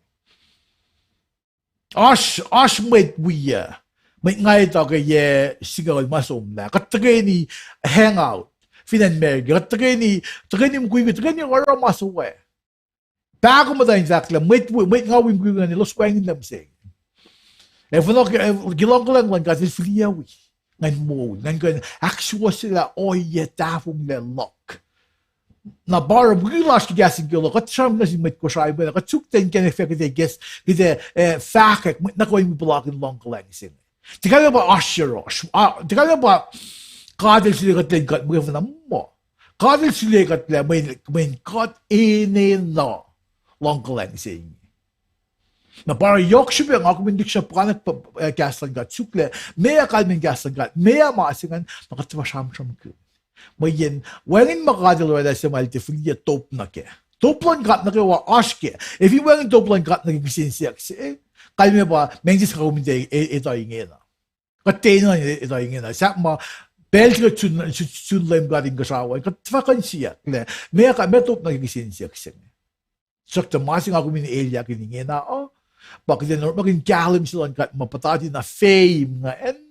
Oasr, oasr mwet wiyac, mwet nga etuh ke yac singucul ma somlah, kuht tuhkweni hang out fin acn America, kuht tuhkweni, tuhkweni mukwikwi, tuhkweni oruh ma suwohs. Pahkomuhta in fahk lah mwet, mwet nga wi mukwikwi ingacn elos wacngihnlac mihsenge. Ac fin ke, ke luhngkuhlwacng luhn God el fihliyac wi ingacn moul, ingacn kuh in ahksuwohsyelah ohiyac tahfonglac luhk. Na pa oruh mukwikwi lasr ke Kahs in Kol uh, kuht sramsram nuh sin mwet Kosrae, kuht suk ten kacnek fah kuht ac guess, kuht ac, eh, fahkwack mwet nuh kwewa in puhlakihn luhngkuhlwacng se inge. Tiac kalmac pa oasr yohrohsr, ah, tiac kalmac pa God el sule kuht lwen kuht muhkwena muh. God el sule kuht lah mweyen, mweyen kuht enenuh luhngkuhlwacng se inge. Na pa oruh yohk srihpac nga kom in lihksreni pwacnwacng, eh, kahs luhn God suk lah meac kalmacn kahs luhn God, meac ma se ingacn, na kuht tuhfah sramsramkihn. Mweyen wacngihn ma God el oraclah se ma el tiac fihliyac top nuh kac. Top luhn God nuh kwewa oasr kac. Ac fin wacngihn top luhn God nuh ke kihsen siyuck se, kalmac pa meac se kom in tiac e-, etuh ingena. Kuht tiac enenuh in etuh ingena. Sahp ma pacl se kuht sun, sun, sun Leum God inkuhsrao an, kuht tuhfah kuh in siyuck lah meac ka, meac top nuh ke kihsen siyuck se inge. Tuhsruhktuh ma se nga kom in elyahkihn ingena uh, pa kuht in orekmakihn kahlwem se luhn God ma puhtati na fame ingacn,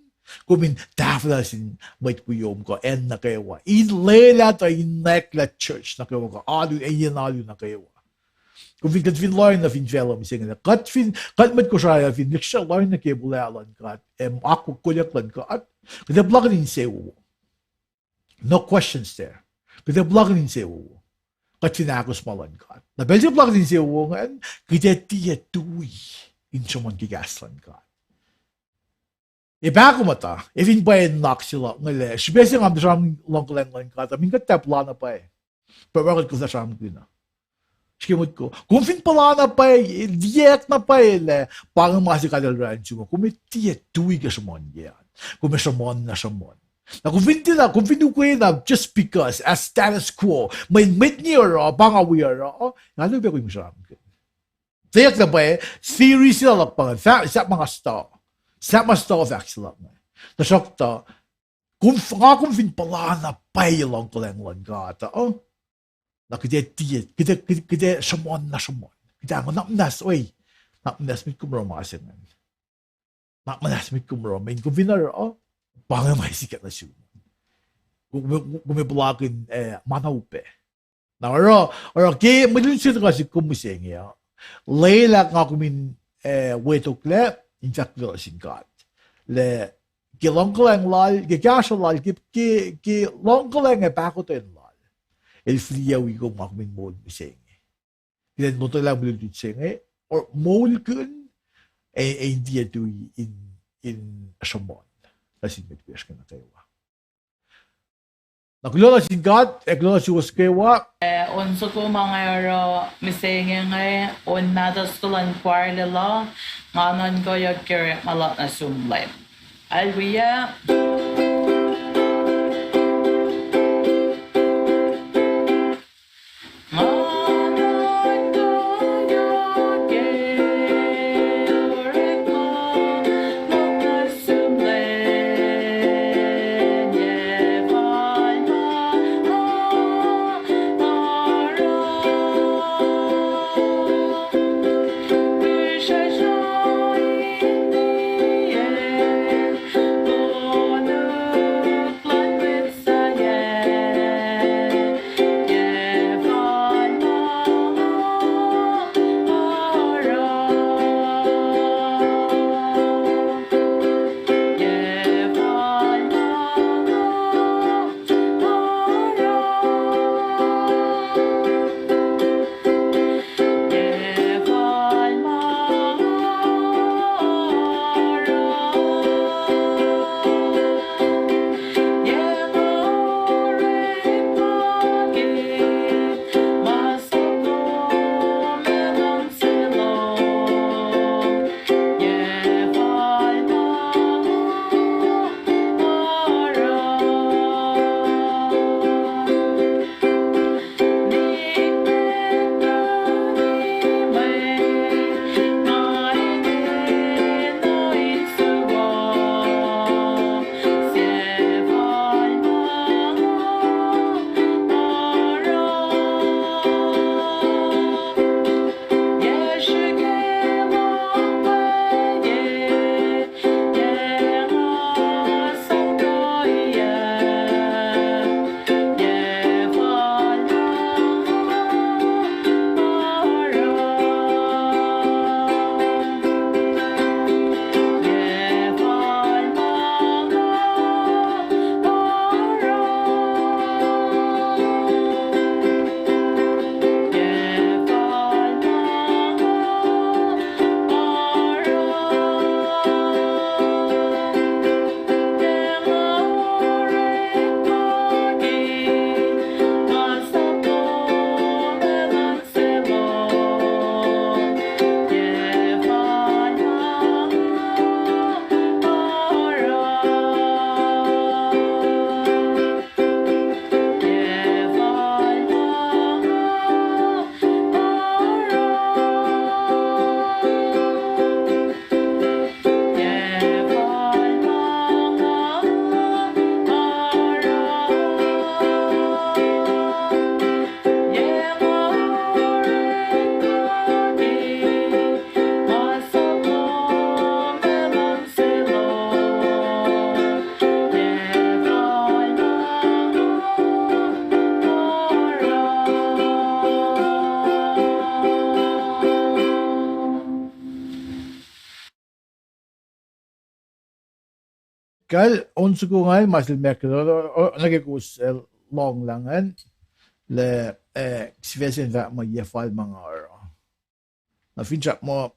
kom in tahfwelah sin mwet wiyom kuh acn nuh kwewa in lwelah tuh in nwacklah church nuh kwewa kuh alu, yen alu nuh kwewa. Kom fin, kuht fin lohacng nuh fin facluh mihsenge, kuht fin, kuht mwet Kosrae uh fin lihksreni lohacng nuh ke molwelah luhn God, ac akwuck kolyuck luhn God, kuht ac puhlakihn insewowo. No questions there. Kuht ac puhlakihn insewowo. Kuht fin ahkos ma luhn God. Na pacl se puhlakihn insewowo ingacn, kuht ac tiac tui in sruhmuhn ke kahs luhn God. Ac pahkomuhta, ac fin pwacye nuhnak se luhk inge lah srihpac se nga muhta sramsram luhngkuhlwacng luhn God, I mean, kuht ac puhla na pwacye. Pwacye kuht kuh sramsramkihn uh. Srihke motko, kom fin puhla na pwacye, liyacack na pwacye lah pa inge ma se God El oraclah nuh sum uh, kom ac tiac tui ke sruhmuhnyuck an. Kom ac sruhmuhn na sruhmuhn. Na kom fin tiacna, kom fin ukwena just because, as status quo, mweyen mwet inge oruh, pa nga wi oruh, nga luhpac kom sramsramkihn. Tiac na pwacye, theory se luhk pa inge, sahp ma nga stu-, sahp ma study fahk se luhk inge. Tuhsruhktuh, kom f-, nga kom fin puhla na pwacye luhngkuhlwacng luhn God uh, na kuht ac tiac, kuht ac, kuht ac, kuht ac sruhmuhn na sruhmuhn. Kuht ac, na muhnahs, oi, na muhnahs met kom oruh ma se ingacn. Na muhnahs met kom oruh, mweyen kom fin oruh, pa inge ma sikyak nuh sum. Kom, kom, kom ac puhlakihn, eh, ma na upac. Na oruh, oruh ke mwe luti se tuhkuh sihk kom mihsenge uh, lwelah nga kom in, eh, wetoklac in fahk kuloh sin God lah ke luhngkuhlwacng lal, ke kahsruh lal, ke, ke, ke luhngkuhlwacng ac pahkotwen lal, El fihliyac wi kom nga kom in moul mihsenge. Kuht in lotwelah mwe lutlut se inge, moulkihn, ac, ac in tiac tui in, in sruhmuhn nuh sin mwet wiyacsr nuh kwewa. Na kuloh nuh sin God, ac kuloh nuh suwos kwewa. Eh, on soko ma nga oruh mihsenge inge, on nahtuhsr kuh luhn choir lal uh, nga nuhnkuhyuck ke orekma luhk nuh sum Leum. Hallelujah. Kal on soko ngal ma sel Mac, nuh ke kowos, eh, lohng lah ngan, lah, eh, sifac se in fahk muh yac fal ma nga oruh. Na finsrak muh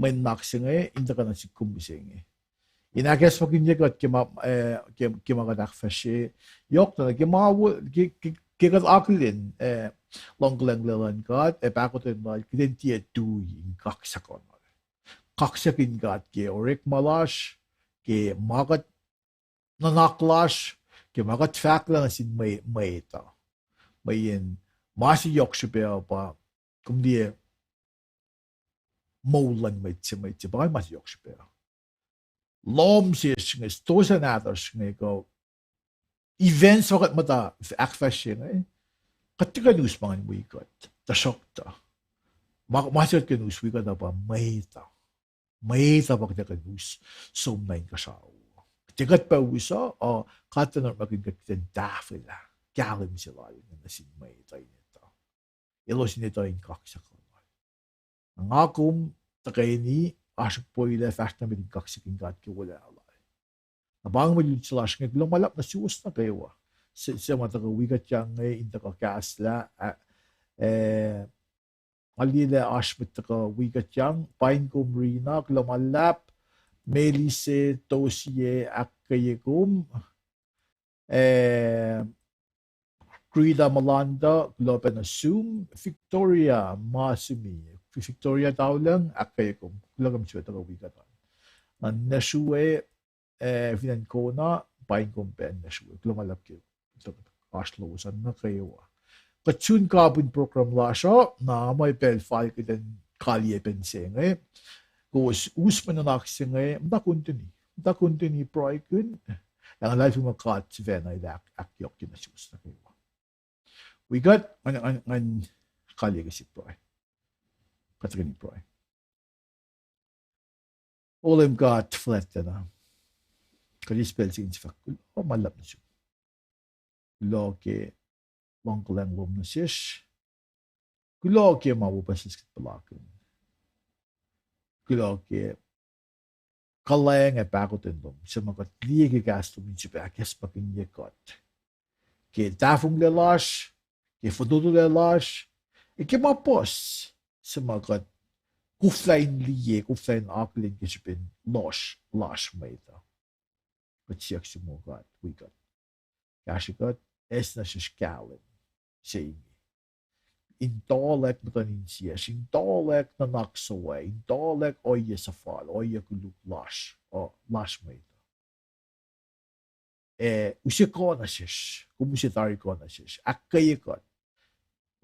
mwe nuhnak se inge in tuhkuh nuh sihk kom mihsenge. In ahkacsmakihnye kuht ke ma, eh, ke, ke ma kuht ahkfahsrye. Yohk na ke ma wo, ke, ke, ke kuht akihlen, eh, luhngkuhlwacng luhn God ac pahkotwen lal, kuht in tiac tui in kaksakuhnuhl. Kaksakin God ke orekma lasr, ke ma kuht nuhnak lasr, ke ma kuht fahklah nuh sin mwe-, mwet uh. Mweyen ma se yohk srihpac uh pa, kom liye moul luhn mwet se, mwet se, pa inge ma se yohk srihpac uh. Lohm sesr inge, stosah nahtuhsr inge, kuh events ma kuht muhta ahkfahsrye inge, kuht tiac kuh in us ma ingacn wi kuht, tuhsruhktuh ma, ma se kuht kuh in us wi kuht uh pa mwet uh. Mwet uh pa kuht ac kuh in us som nuh inkuhsrao. Kuht ac kuht pac us uh, uh, kuht in orekmakihn kuht, kuht in tahfwelah kahlwem se lal inge nuh sin mwet uh in etuh. Elos in etuh in kaksakuhnuhl. Nga kom tuhkweni, oasr ukwe lah fahsr nuh met in kaksakihn God ke wolacna lal. Na pa inge mwe luti se lasr inge, kuloh ma luhlahp nuh suwos nuh kwewa. Se, se ma tuhkuh wi kuht yang inge, in tuhkuh kahslah, ah, eh, nga liye lah oasr mwet tuhkuh wi kuht yang, paing kom Rina, kuloh ma luhlahp, Melise, Tosie, ahkkweye kom, eh, Krita Malanda, kuloh pac nuh sum, Victoria Masumi, Victoria Taulung, ahkkweye kom, kuloh kom sifilpac tuhkuh wi kuht an. Na Nashue, eh, fin acn Kona, paing kom pac Nashue, kuloh ma luhlahp ke oasr lowos an nuh kwewa. Kuht sun kapihn program lasr uh, na mwe pacl fal kuht in kaliyac pacl se inge. Kowos us mwe nuhnak se inge, muhta continue, muhta continue pruhekihn, ac nga luhlahlfongi muh God sifacna El ahk-, ahkyohkye nuh suwos nuh kwewa. Wi kuht, ngan, ngan, ngan kaliyac ke sip pruhe. Kuht tuhkweni pruhe. O Leum God fuhlwactlacna, kuht eis pacl se inge in sifilpac kuloh ma luhlahp nuh sum. Kuloh ke luhngkuhlwacng lom nuh sesr. Kuloh ke ma wo puhsisacl kuht puhlakihn. Kuloh ke kuhlwacng ac pahkotwen lom suc ma kuht liye ke kahs lom in sifilpac ahkacsmakihnye kuht ke tahfonglac lasr, ke fototolac lasr, ac ke ma puhs suc ma kuht koflah in liye, koflah in akihlen ke srihpen lohsr lasr mwet uh. Kuht siyuck sum, O God, wi kuht. Kahsrwe kuht, ase nuh sesr kahlwem se inge in tuhlac muhtuhn insiyacsr, in tuhlac nuhnak sowac, in tuhlac ohiyac suhfal, ohiyac koluk lasr, uh, lasr mwet uh. Ac use kuh nuh sesr, kom use tari kuh nuh sesr, ahkkweye kuht,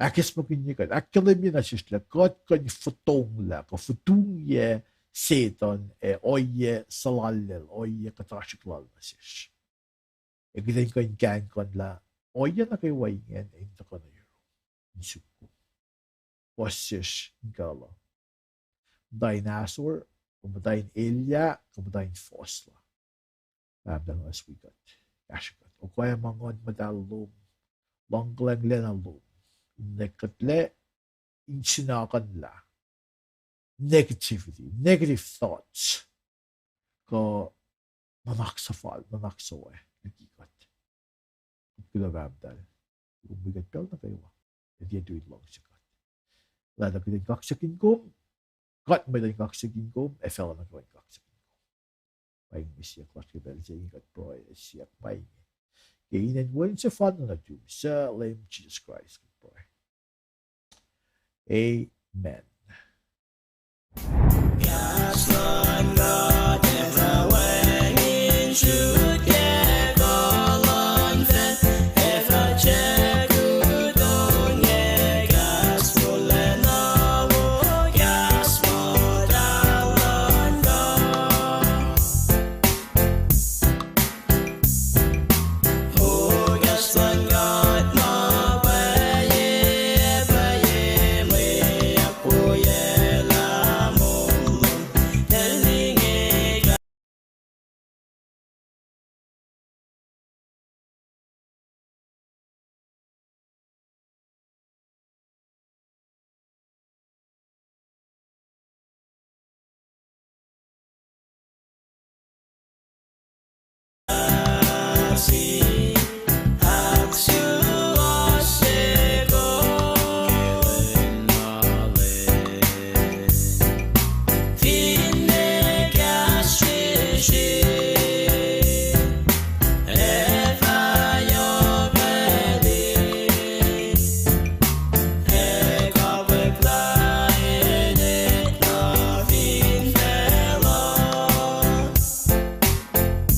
ahkacsmakihnye kuht, ahkkahlwemye nuh sesr lah kuht kuh in fotonglah kuh fotungyac Setuhn ac ohiyac suhlallacl, ohiyac kuhtasrihk lal nuh sesr. Ac kuht in kuh in kaingkuhnlah ohiyac nuh kwewa ingacn in tuhkuh nuh yurum in suk kom. Puhs sesr in kuh lah muhta in ahsor, kuh muhta in elyah, kuh muhta in fohslah. Pahpah muhtahl, wi kuht, kahsrwe kuht. Okoac ma Nguhn Muhtahl lom, luhngkuhlwacnglacna lom, in nwacklah, in sinakuhnlah negativity, negative thoughts, kuh nuhnak suhfal, nuhnak sowac liki kuht. Kuht kuloh, Pahpah muhtahl, kom wi kuht pacl nuh kwewa, ac tiac tui luhngse kuht. Lah tuh kuht in kaksakihn kom, kuht mwet in kaksakihn kom, ac facluh nuh kwewa in kaksakihn kom. Pa inge mwe siyuck lasr ke pacl se inge, kuht pruhe ac siyuck pa inge ke inen Wen sefanna nuhtum, suc Leum Jisus Kraist, kuht pruhe. Amen.